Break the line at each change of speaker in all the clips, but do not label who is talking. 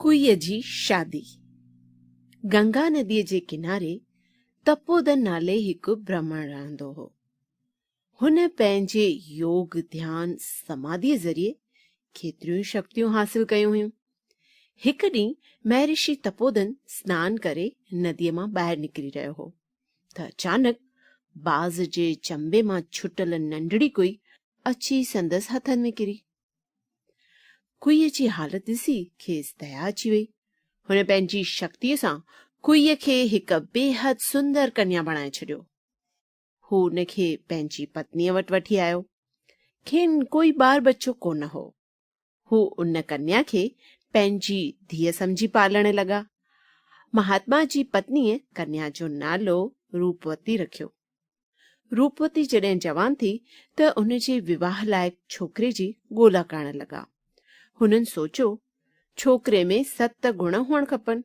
ڪوئيء جي شادي. گنگا نديء جي ڪناري تپودن نالي هڪ برهمڻ رهندو هو. هن پنهنجي يوگ ڌيان سماڌيء ذريعي ڪيتريون ئي شڪتيون حاصل ڪيون هيون. هڪ ڏينهن مهرشي تپودن سنان ڪري نديء مان ٻاهر نڪري رهيو هو ته اچانڪ باز جي چنبي مان ڇٽل ننڍڙي ڪوئي اچي سندس هٿن ۾ ڪري. ڪوئيء جي حالت ڏسي کيس ديا اچي وئي. هن پنهنجي شڪتيء سان ڪوئيء کي هڪ بيحد سندر ڪنيا بڻائي ڇڏيو. هو ان کي پنهنجي پتنيء وٽ وٺي آيو. کين ڪوئي ٻار ٻچو ڪونه هو. هو ان ڪنيا کي پنهنجي ڌيء سمجهي پالڻ لڳا. مهاتما جي پتنيء ڪنيا جو نالو روپوتي رکيو. روپوتي جڏهن جوان ٿي ته ان جي وواهه لائق ڇوڪري جي ڳولا ڪرڻ لڳا. هنن سوچيو، ڇوڪري ۾ ست گڻ هئڻ کپن،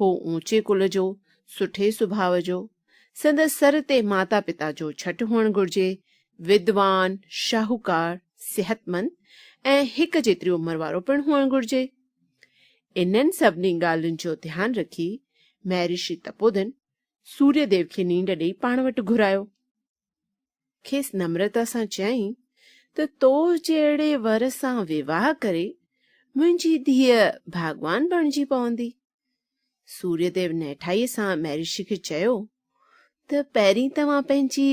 هو اوچي ڪل جو، سٺي سڀاء جو، سندس سر تي ماتا پتا جو ڇٽ هئڻ گهرجي، ودوان، شاهوڪار، صحتمند ۽ هڪ جيتري عمر وارو پڻ هئڻ گهرجي. انهن سڀني ڳالهين جو ڌيان رکي مهرشي تپوڌن سوريه ديو کي نينڍ ڏيئي پاڻ وٽ گهرايو. کيس نمرتا سان چيائين ته تو جهڙي ور سان وواهه ڪري منهنجي ڌيء ڀاڳوان بڻجي پوندي. سوريه ديو نهٺائيء سان مهرشي کي چيو ته پهرين توهان پنهنجي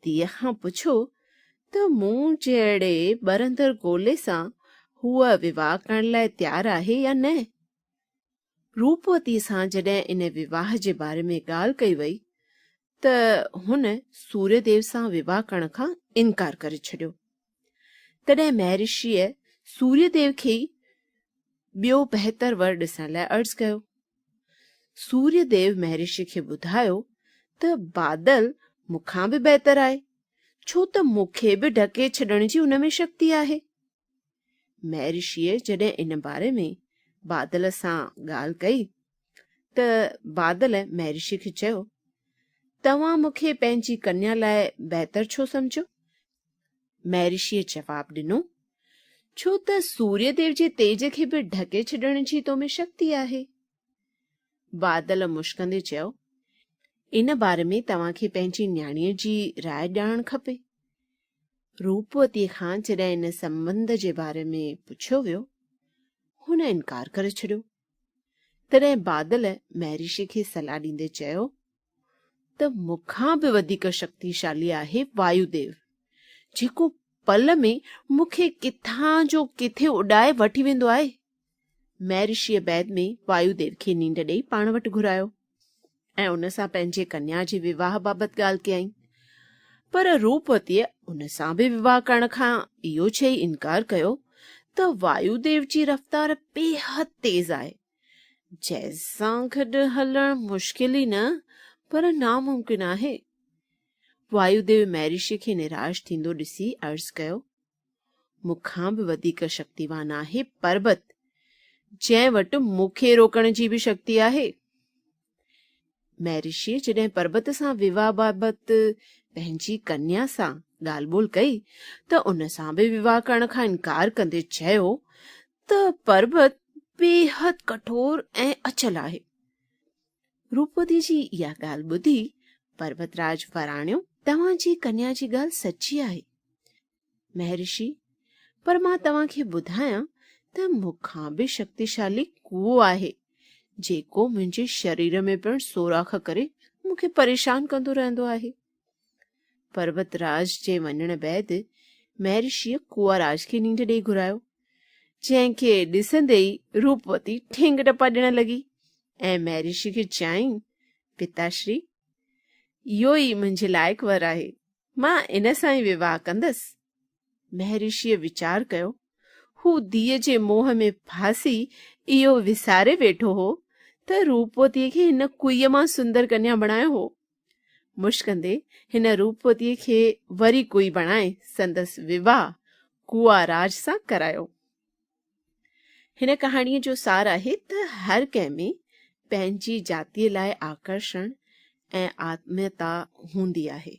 ڌيء کان پڇو ته مون جهڙي ٻرندڙ گولي سان هوء وواهه ڪرڻ لاء تيار آهي يا نه؟ روپوتيء سان جڏهن ان وواهه جي باري ۾ ڳالهه ڪئي وئي ته هن سوريه ديو سان وواهه ڪرڻ کان انڪار ڪري ڇڏيو. تڏهن مهرشيء سوريه ديو کي ئي ٻيو بهتر ور ڏسڻ لاء عرض ڪيو. سوريه ديو مهرشيء کي ٻڌايو ته بادل مون کان به بهتر آهي، ڇو ته مون کي به ڍڪي ڇڏڻ جي ان ۾ شڪتي آهي. مهرشيء جڏهن ان باري ۾ بادل سان ڳالهه ڪئي ته بادل مهرشيء کي چيو، توهان مون کي پنهنجي ڪنيا لاء بهتر ڇو سمجهيو؟ مهرشيء جواب ڏنو، ڇو ته سوريه ديو جي تيج کي به ڍڪي ڇڏڻ جي تو ۾ شڪتي آهي. بادل مشڪندي چيو، ان باري ۾ توهان کي پنهنجي نياڻيء جي راء ڄاڻڻ کپي. روپوتيء کان جڏهن ان سنٻنڌ جي باري ۾ پڇيو ويو، هن انڪار ڪري ڇڏيو. تڏهن بادل مهرشي کي صلاح ڏيندي چيو ته مون کان به وڌيڪ شڪتيشالي آهي وايو ديو، جيڪو پل ۾ مون کي ڪٿان جو ڪٿي اڏائي وٺي ويندو آهي. مهرشيء بعد ۾ وايو ديو کي نينڍ ڏيئي پاڻ وٽ گهرايو. ۽ ان سان پنهنجي ڪنيا جي وواهه بابت ڳالهه ڪيائين. پر روپوتيء ان سان به وواهه ڪرڻ کان اهو چئي انڪار ڪيو ته وايو ديو جي رفتار بيحد تيز آهي، جنهن سان گڏ هلڻ مشڪل ئي نه پر ناممڪن آهي. وايو ديو مهرشي کي نراش ٿيندو ڏسي عرض ڪيو، مون کان به وڌيڪ شڪتيوان آهي پربت، جنهن وٽ مون کي روڪڻ جي به شڪتي آهي. مهرشيء جڏهن پربت سان وواهه بابت پنهنجي ڪنيا سان ڳالهه ٻولهه ڪئي ته ان سان به وواهه ڪرڻ کان انڪار ڪندي چيو ته پربت بيحد ڪٺور ۽ اچل آهي. روپوتي جي اها ڳالهه ٻڌي پربت راج وراڻيو، توهان جي ڪنيا جي ڳالهه سچي آهي مهرشي، پر مان توهان کي ٻڌايان ته مون کان به شڪتيشالي ڪوئو آهي، جيڪو منهنجي شرير ۾ پڻ سوراخ ڪري مون کي پريشان ڪندو رهندو آهي. پربت راج جي وڃڻ بعد مهرشيء ڪوئا راج کي نينڍ ڏيئي گهرايو، جنهن کي ڏسندي ئي روپوتي ٺينگ ٽپا ڏيڻ لڳي ۽ مهرشي کي چيائين، پتاشري، اهو ئي منهنجي لائق ور آهي. مان ان سان ئي وواهه ڪندس. مهرشيء ويچار ڪيو. هو ڌيء جي موهه ۾ ڦاسي اهو وساري ويٺو هو ته روپوتيء کي هن ڪوئيء مان سندر ڪنيا بڻايو هو. مشڪندي هن روپوتيء کي وري ڪوئي بڻائي سندس وواهه ڪوئا راج سان ڪرايو. هن ڪهاڻيء جو سار آهي ته هر ڪنهن ۾ پنهنجي جاتيء لاء آڪرشڻ ۽ آتميتا هوندي آهي.